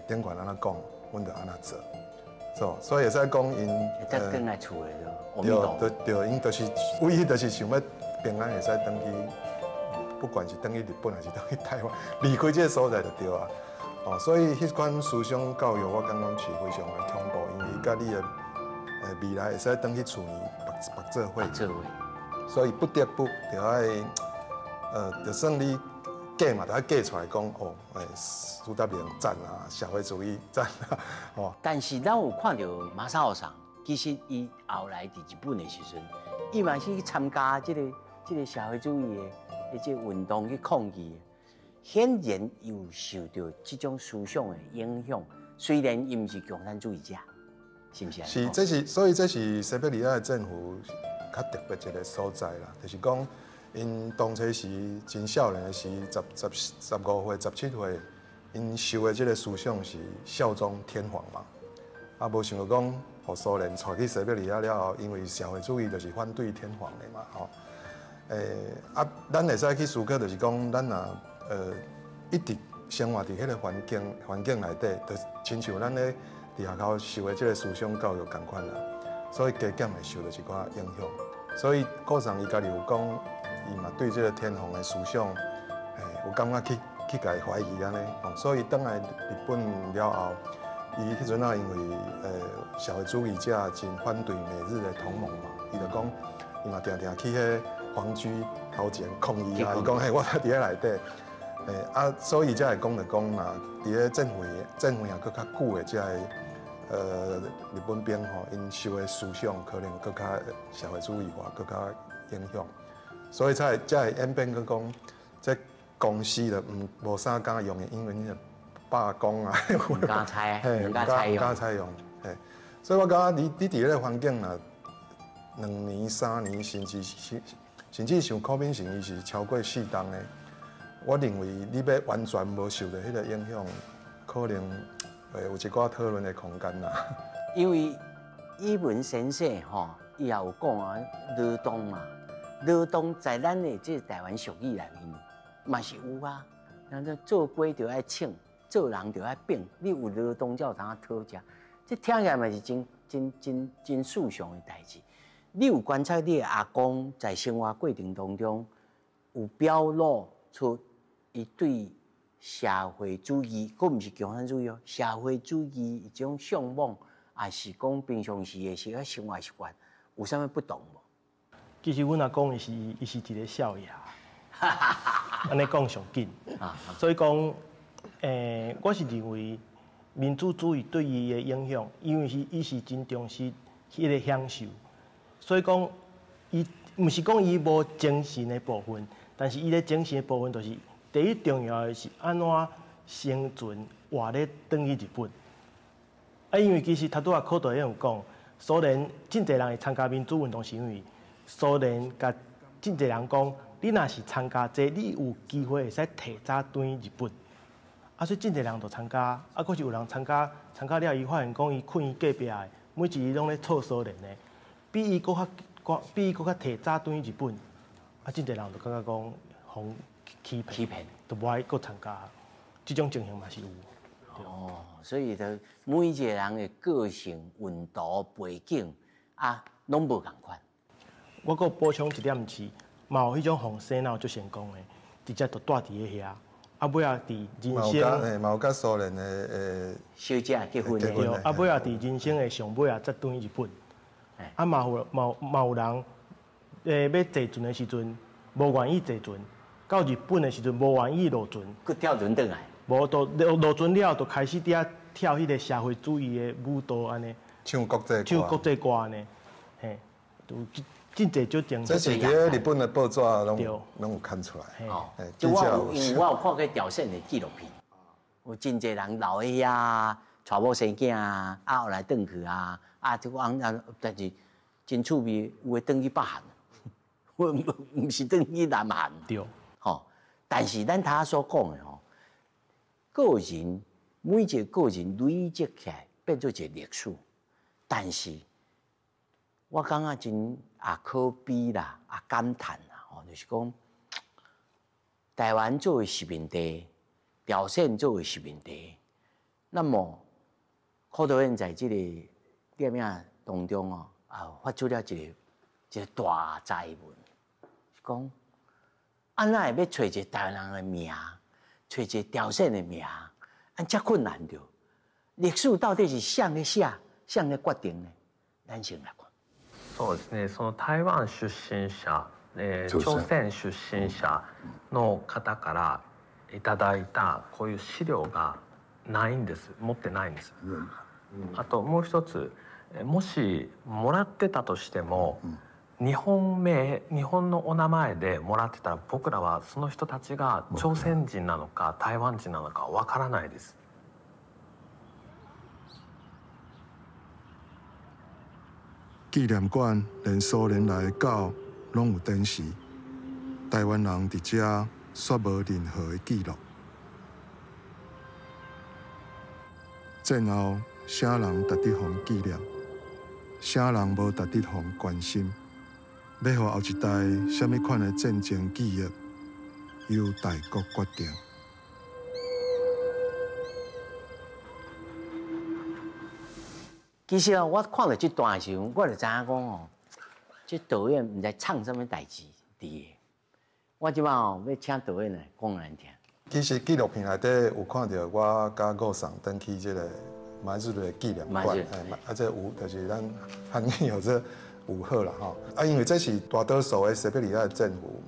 頂懸按怎講，阮就按怎做。所以會使講𪜶，會當轉來厝的對對對，𪜶就是唯一就是想欲平安會使轉去，不管是轉去日本還是轉去台灣，離開這個所在就對啊。哦，所以彼款思想教育，我感覺是非常的恐怖，因為佮你的未來會使轉去厝裡縛做伙，所以不得不就愛，就算你假嘛，就愛假出來講哦，蘇德明讚啊，社會主義讚啊，哦。但是咱有看著馬薩奧桑，其實伊後來佇日本的時陣，伊嘛是去參加這個社會主義的這個運動去抗議。顯然有受著這種思想的影響，雖然伊毋是共產主義者，是毋是？是，這是所以這是西伯利亞的戰俘較特別一個所在啦，就是講，𪜶當初時真少年的時，15歲、17歲，𪜶受的這個思想是效忠天皇嘛，啊，無想著講，予蘇聯帶去西伯利亞了後，因為社會主義就是反對天皇的嘛，吼，啊，咱會使去思考，就是講，咱若一直生活佇彼個環境內底，就親像咱咧佇學校受的這個思想教育仝款啦，所以加減會受著一寡影響。所以顧桑伊家己有講，伊嘛對這個天皇的思想，有感覺去共伊懷疑按呢。所以轉來日本了後，伊彼陣仔因為社會主義者真反對美日的同盟嘛，伊就講，伊嘛定定去彼皇居頭前抗議啊，伊講嘿，我佇遐內底。啊，所以才會講就講啦，佇咧戰俘營閣較久的這个日本兵吼，𪜶受的思想可能閣較社會主義化，閣較影響，所以才會演變閣講，這公司就毋無啥敢用的，因為你罷工啊，毋敢採，毋敢採用，毋敢採用，嘿，所以我感覺你佇彼個環境若2年、3年，甚至像柯敏成，伊是超過4冬的。我認為你欲完全無受著彼個影響，可能會有一寡討論的空間啦。因為伊文先生吼，伊也有講啊，勞動嘛，劳动在咱的这个台湾俗语内面嘛是有啊。咱说做鸡就爱穿，做人就爱变。你有劳动才有通讨食，这听起来嘛是真真真真思想的代志。你有观察你的阿公在生活过程当中，有表露出伊对社会主义，阁毋是共产主义哦，社会主义一种向往，还是讲平常时的时生活习惯，有啥物不同无？其实阮阿公伊是一个少爷，按呢讲上紧。所以讲，我是认为民主主义对伊的影响，因为是伊是真重视彼个享受，所以讲伊毋是讲伊无精神的部分，但是伊咧精神的部分就是第一重要的是按怎生存活咧转去日本。啊，因为其实头拄仔柯导演有讲，苏联真济人会参加民主运动，是因为苏联共真济人讲，你若是参加这个，你有机会会使提早转日本。啊，所以真济人就参加，啊，阁是有人参加，参加了伊发现讲伊困伊隔壁的，每一日拢咧臭苏联的，比伊阁较提早转日本。啊，真济人就感觉讲，予欺骗，欺骗，就无爱阁参加。这种情形嘛是有。哦，所以就每一个人的个性、温度、背景啊，拢无仝款。我阁补充一点是，嘛有彼种予洗脑足成功的，直接就蹛伫咧遐，啊尾仔伫人生，嘛有佮苏联的小姐结婚的，对，啊尾仔伫人生的上尾仔才转日本，啊嘛有嘛嘛有人，欲坐船的时阵无愿意坐船，到日本的时阵无愿意落船，阁跳船转来，无就落落船了，就开始伫遐跳彼个社会主义的舞蹈按呢，唱国际唱国际歌按呢，嘿，就真济种情。这是伫咧日本的报纸拢有刊出来。哦，就我有因为我有看过朝鲜的纪录片，有真济人留伫遐，娶某生囝啊，啊后来转去啊，啊这个啊，但是真趣味，有的转去北韩，我毋是转去南韩。对。吼，但是咱头所讲的吼，个人每一个个人累积起来变做一个历史，但是我感觉真也可悲啦，也感叹啦，吼，就是讲台湾作为殖民地，朝鲜作为殖民地，那么柯导演在这个电影当中哦，啊发出了一个大哉问，是讲按怎会欲揣一个台湾人的名，揣一个朝鲜的名，按遮困难著？历史到底是谁咧写，谁咧决定呢？咱先来看。そうですね。その台湾出身者、朝鮮出身者の方からいただいたこういう資料がないんです。持ってないんです。あともう一つ、もしもらってたとしても、日本名、日本のお名前でもらってたら僕らはその人たちが朝鮮人なのか台湾人なのかわからないです。纪念馆连苏联来的狗拢有展示，台湾人伫遮却无任何的记录。战后，啥人值得予纪念？啥人无值得予关心？欲予后一代啥物款的战争记忆，由大国决定。其实哦，我看到这段的时阵，我就知影讲哦，这导演毋知创啥物代志伫个。我这摆哦，欲请导演来讲咱听。其实纪录片内底有看到我佮五嫂转去这个马祖的纪念馆，啊，这有就是咱汉语叫做有好啦吼。啊，因为这是大多数的西伯利亚的战俘，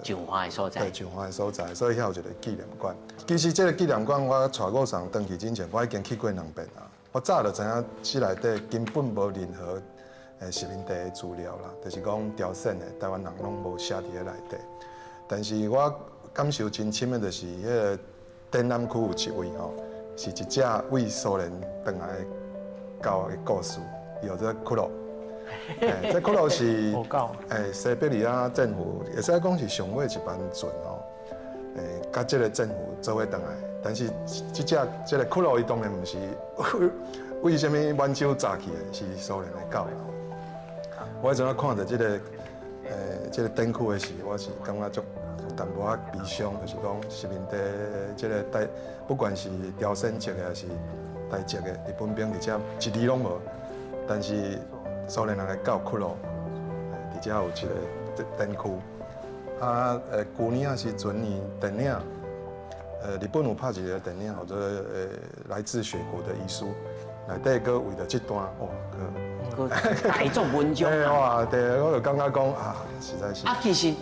上花的所在，对，上花的所在，所以遐有一个纪念馆。其实这个纪念馆，我带五嫂转去之前，我已经去过两遍啊。我早就知影，这内底根本无任何殖民地的资料啦，就是讲朝鲜的台湾人拢无写伫咧内底。但是我感受真深的，就是彼个展览区有一位吼，是一只为苏联转来的狗的故事，叫做骷髅。这骷髅是西伯利亚战俘，会使讲是上尾一班船吼，佮这个战俘做伙转来。但是这只这个骷髅，伊当然毋是为啥物满洲炸去的，是苏联的狗。我彼阵看著这个這个展区的时，我是感觉足有淡薄仔悲伤，就是讲殖民地這个台，不管是朝鲜籍的还是台籍的日本兵，伫遮一字拢无，但是苏联人来到窟咯，伫遮有一个展区。啊，旧年还是前年电影，日本有拍一个电影，叫做《来自雪国的遗书》，内底阁为著這段，哇，阁大作文章。哇，对，我就感觉讲啊，实在是。啊，其实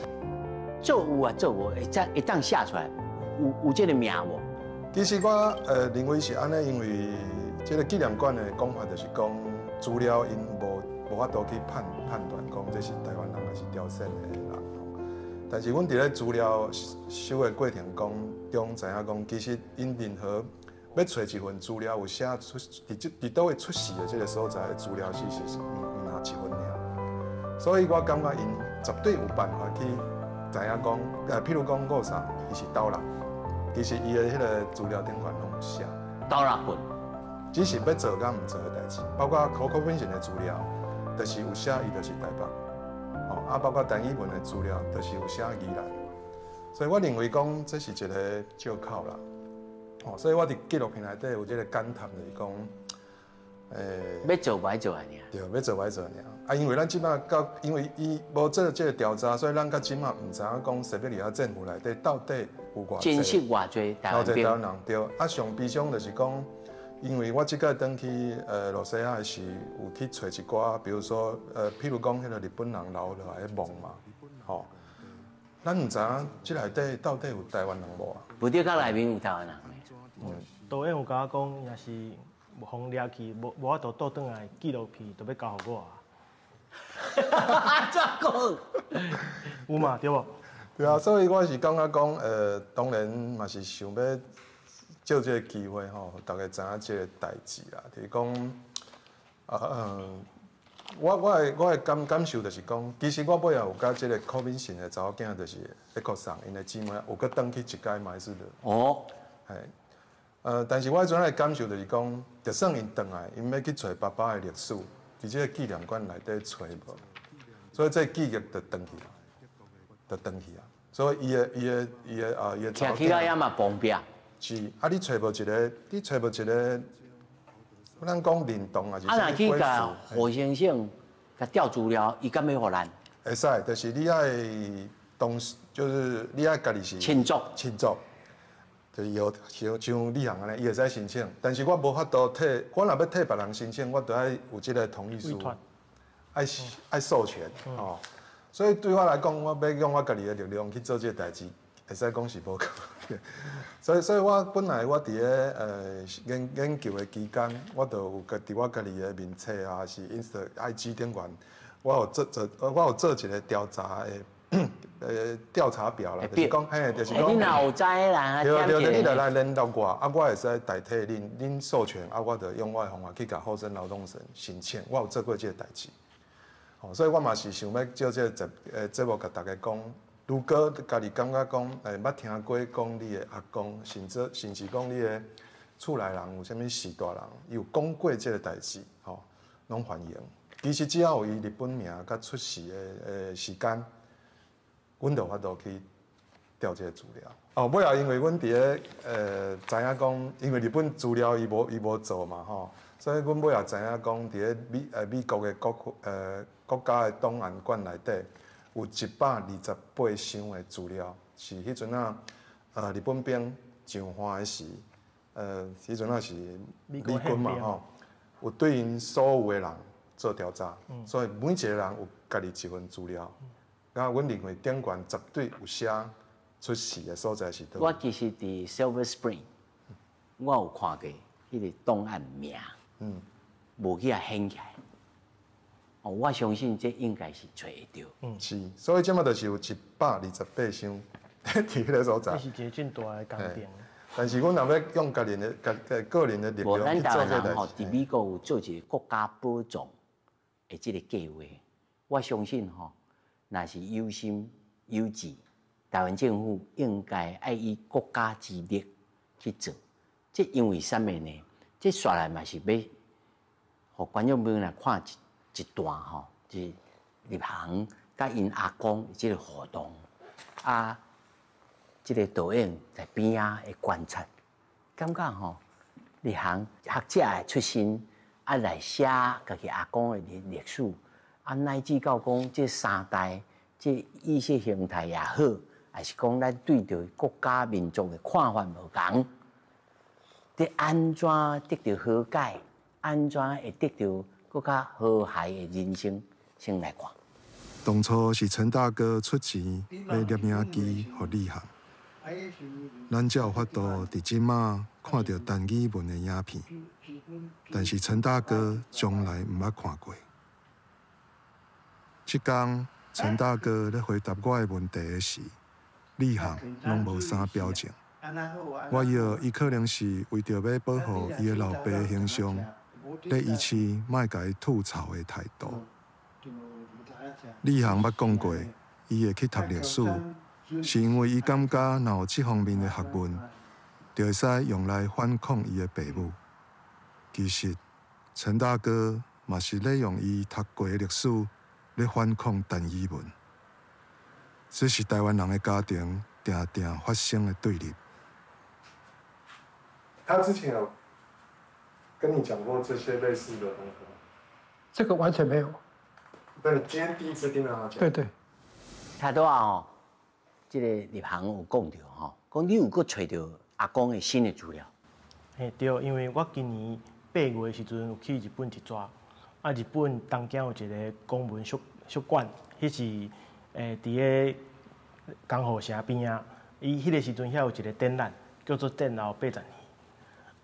做有啊，做无，会当会当写出来，有這个名无？其实我认为是按呢，因为這个纪念馆的讲法就是讲资料𪜶无法度去判断讲这是台湾人还是朝鲜的人。但是阮伫咧资料收的过程中知影讲，其实𪜶任何欲揣一份资料有写出伫这伫佗位出世的这个所在的资料，其实是毋若一份尔。所以我感觉𪜶绝对有办法去知影讲，譬如讲五嫂伊是佗人，其实伊的彼个资料顶悬拢有写。佗人份，只是欲做佮毋做的代志，包括柯可敏贤的资料，就是有写伊就是台北。哦，啊，包括陈以文的资料，就是有写宜兰，所以我认为讲这是一个借口啦。哦，所以我伫纪录片内底有这个感叹，就是讲，欲做无爱做尔。对，欲做无爱做尔。啊，因为咱这摆到，因为伊无做这个调查，所以咱到这摆毋知影讲西伯利亚战俘内底到底有偌济，真实偌济台湾台湾人对。啊，上悲伤就是讲，因为我这摆转去罗西亚的时，有去揣一寡，比如说譬如讲彼个日本人留落来的墓嘛，吼，咱毋知影这内底到底有台湾人无啊？无对，较内面有台湾人。导演有共我讲，若是予掠去，无法度倒转来，纪录片就欲交予我啊。按怎讲？有嘛，对无？对啊，所以我是感觉讲，当然嘛是想欲借这个机会吼，予大家知影这个代志啦。就是讲，啊，我的感受就是讲，其实我尾后有佮这个柯敏贤的查某囝，就是彼个送𪜶的姊妹，有阁转去一届嘛是的。嘿，但是我彼阵的感受就是讲，就算𪜶转来，𪜶欲去揣爸爸的历史，伫这个纪念馆内底揣无，所以这个记忆就断去啊，就断去啊。所以伊的听起来也嘛崩壁。是，啊，你揣无一个，咱讲认同啊，是啊，若去共何先生共调资料，伊敢欲予咱？会使，就是你爱当，就是你爱家己是亲族，亲族，就是有像你行按呢，伊会使申请，但是我无法度替，我若欲替别人申请，我都爱有这个同意书，爱爱授权哦。所以对我来讲，我欲用我家己的力量去做这个代志，会使讲是无可能。所以我本来我伫咧研究的期间，我就有伫我家己的面册啊，是 Insta IG 顶悬，我有做一个调查表啦，就是讲，嘿，就是讲，你若有知啦，对对对，你就来联络我，啊，我会使代替恁，恁授权，啊，我就用我的方法去共厚生劳动省申请，我有做过这个代志。哦，所以我嘛是想欲借这个节目，共大家讲，如果家己感觉讲，捌听过讲你的阿公，甚至讲你的厝内人有啥物序大人，伊有讲过这个代志，吼，拢欢迎。其实只要有伊日本名佮出世的时间，阮就有法度去调这个资料。哦，尾后因为阮伫咧知影讲，因为日本资料伊无做嘛吼，所以阮尾后知影讲，伫咧美国的国家的档案馆内底有128箱的资料，是彼阵仔日本兵上岸的时，彼阵仔是美军嘛吼，有对𪜶所有的人做调查，所以每一个人有家己一份资料。啊，阮认为顶悬绝对有写出世的所在是佗。我其实伫 Silver Spring，我有看过彼个档案名，无去共显起来。哦，我相信这应该是揣会著。是，所以这马就是有128箱伫彼个所在。这是一个真大的工程。但是阮若欲用家己的家个人的力量去做这代志。伫美国有做一个国家宝藏的这个计划，我相信吼，若是有心有志，台湾政府应该爱以国家之力去做。这因为啥物呢？这煞来嘛是欲予观众朋友来看一段吼，就是入行佮𪜶阿公這个互動，啊，這个導演在邊仔的觀察，感覺吼，立行學者的出身，啊來寫家己阿公的歷史，啊乃至到講這三代，這意識形態也好，還是講咱對著國家民族的看法無仝，佇按怎得著和解，按怎會得著閣較和諧的人生，先來看。當初是陳大哥出錢買攝影機予李航，咱才有法度佇這馬看著陳綺文的影片。但是陳大哥從來毋捌看過。這工陳大哥咧回答我的問題的時，李航攏無啥表情。我以為伊可能是為著欲保護伊的老爸形象，咧維持莫共伊吐槽的態度。李航捌講過，伊會去讀歷史，是因為伊感覺若有這方面的學問，就會使用來反抗伊的爸母。其實，陳大哥嘛是咧用伊讀過的歷史咧反抗陳綺文。這是台灣人的家庭定定發生的對立。他之前有跟你講過這些類似的東西嗎？這個完全沒有。對，你今天第一次聽到他講。對對。他拄仔吼，這个立行有講著吼，講你有閣揣著阿公的新的資料。嘿對，因為我今年8月的時陣有去日本一逝，啊，日本東京有一个公文書書館，彼是佇个江戶城邊仔，伊彼个時陣遐有一个展覽，叫做戰後80年。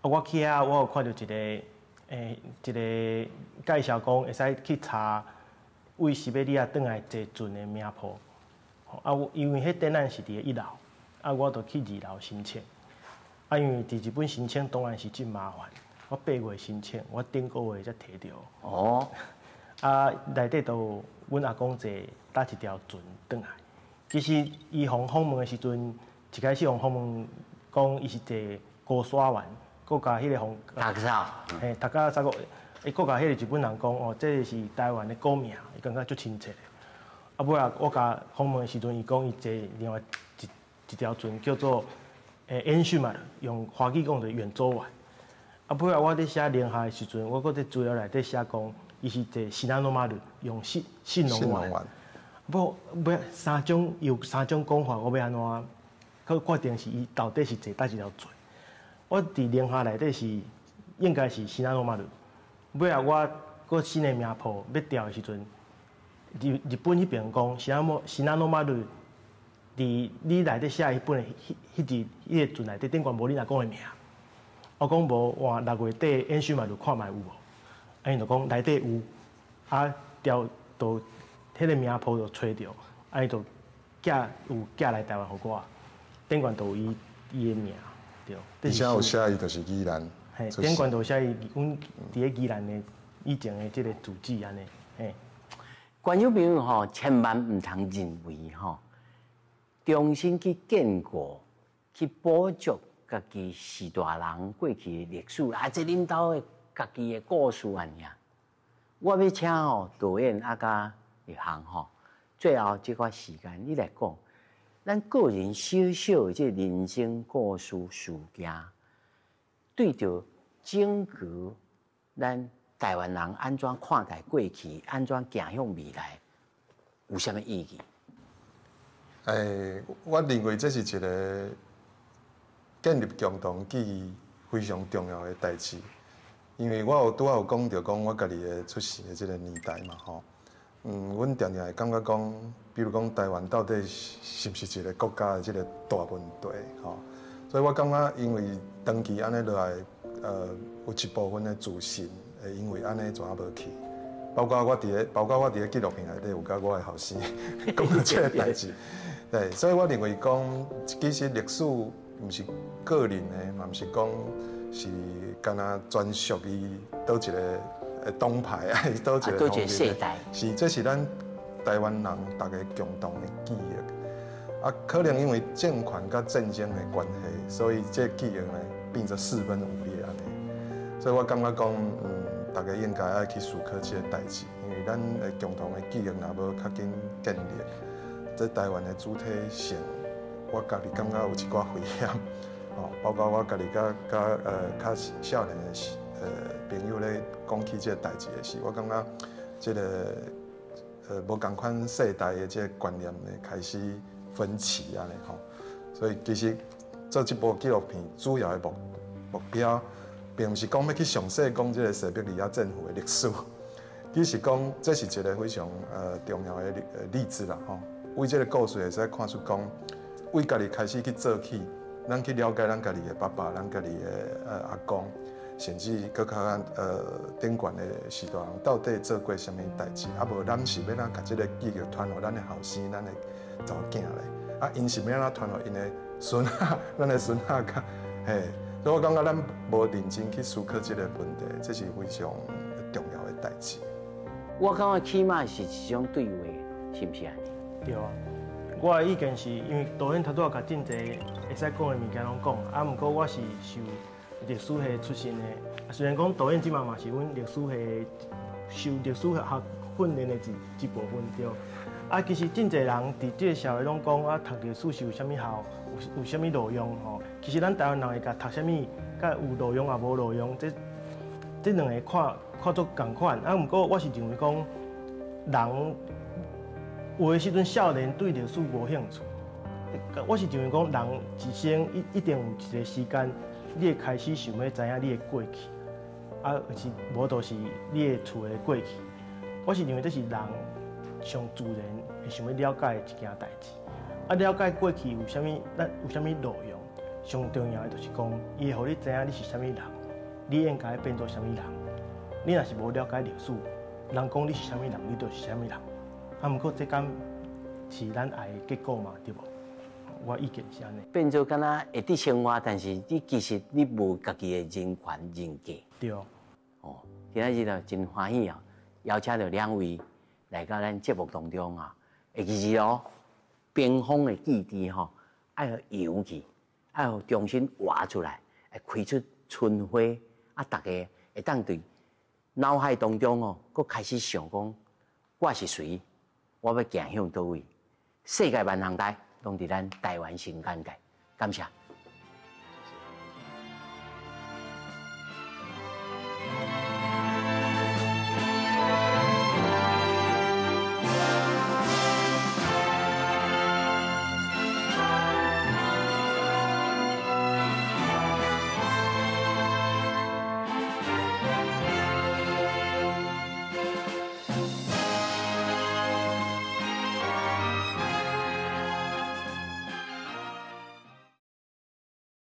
啊，我去遐，我有看著一个介紹，講會使去查為西伯利亞轉來坐船的名簿。啊，因為彼展覽是佇个一樓，啊，我就去二樓申請。啊，因為佇日本申請當然是真麻煩，我8月申請，我頂個月才提著。哦。啊，內底都有阮阿公坐搭一條船轉來。其實伊予訪問的時陣，一開始予訪問講伊是坐高沙丸，閣共彼个訪讀啥？嘿，讀甲啥個？伊閣共彼個日本人講哦，這个是台灣的古名，伊感覺足親切的。啊，尾仔我共訪問的時陣，伊講伊坐另外一條船叫做遠尋嘛，用華語講就遠州丸。啊，尾仔我佇寫寧夏的時陣，我閣佇資料內底寫講，伊是坐信濃馬路，用信信濃丸。無，尾三種有三種講法，我欲按怎？閣決定是伊到底是坐佗一條船。我佇寧夏內底是應該是信濃馬路。尾仔我閣新的名簿欲調的時陣，日本彼邊講信濃馬路，佇你內底寫彼本的彼彼一彼个船內底頂懸無恁阿公的名。我講無換6月底遠尋馬路看覓有無？啊，𪜶就講內底有，啊調就彼个名簿就揣著，啊伊就寄有寄來台灣予我，頂懸就有伊的名，對。而且有寫伊就是宜蘭。嘿，頂懸就寫伊，阮佇咧宜蘭的以前的這个住址按呢，嘿。觀眾朋友吼，千萬毋通認為吼，重新去建構、去補足家己序大人過去的歷史，啊，這恁兜的家己的故事按呢。我欲請吼導演啊，佮立行吼，最後這塊時間你來講，咱個人小小的這人生故事事件，對著整個咱台灣人按怎看待過去，按怎行向未來，有啥物意義？我認為這是一个建立共同記憶非常重要的代誌，因為我有拄仔有講著講我家己的出世的這个年代嘛吼，阮定定會感覺講，比如講台灣到底是毋是一个國家的這个大問題吼，所以我感覺因為長期按呢落來，有一部分的自信會因為按呢怎仔無去，包括我佇咧紀錄片內底有佮我的後生講著這个代誌，對，所以我認為講，其實歷史毋是個人的，嘛毋是講是干焦專屬於佗一个黨派，還是佗一個佗一個世代，是這是咱台灣人逐家共同的記憶。啊，可能因為政權佮戰爭的關係，所以這記憶呢變做四分五裂按呢。所以我感覺講，大家應該愛去思考這个代誌，因為咱的共同的記憶若無較緊建立，這台灣的主體性，我家己感覺有一寡危險，哦，包括我家己佮佮較少年的時朋友咧講起這个代誌的時，我感覺這个無仝款世代的這个觀念咧開始分歧按呢吼，所以其實做這部紀錄片主要的目標，並毋是講欲去詳細講這个西伯利亞戰俘的歷史，只是講這是一个非常重要的例子啦吼。為這个故事會使看出講，為家己開始去做起，咱去了解咱家己的爸爸，咱家己的阿公，甚至閣較頂懸的序大人到底做過啥物代誌，啊無咱是欲按怎共這个記憶傳予咱的後生，咱的查某囝咧，啊𪜶是欲按怎傳予𪜶的孫仔，咱的孫仔較嘿。所以我感覺咱無認真去思考這个問題，這是非常重要的代誌。我感覺起碼是一種對話，是毋是按呢？對啊，我的意見是因為導演頭拄仔共真濟會使講的物件攏講，啊，毋過我是受歷史系出身的，雖然講導演這馬嘛是阮歷史系受歷史學訓練的一部分對。啊，其實真濟人佇這个社會攏講啊，讀歷史是有啥物效，有啥物路用吼？其實咱台灣人會共讀啥物，佮有路用也無路用，這兩个看看做仝款。啊，毋過我是認為講，人有的時陣少年對歷史無興趣。我是認為講，人一生一定有一个時間，你會開始想欲知影你的過去，啊，是無就是你的厝的過去。我是認為這是人上自然會想欲了解的一件代誌。啊，了解過去有啥物，咱有啥物路用？上重要的就是講，伊會予你知影你是啥物人，你應該變做啥物人。你若是無了解歷史，人講你是啥物人，你就是啥物人。啊，毋過這敢是咱愛的結果嘛？對無？我意見是按呢。變做敢若會佇生活，但是你其實你無家己的人權人格。對。哦，今仔日就真歡喜啊，邀請著兩位來到咱節目當中啊，會記住哦，冰封的記憶吼，愛予揚起，愛予重新活出來，會開出春花啊！大家會當對腦海當中哦，閣開始想講，我是誰？我欲行向佗位？世界萬行代，攏佇咱台灣新簡介。感謝。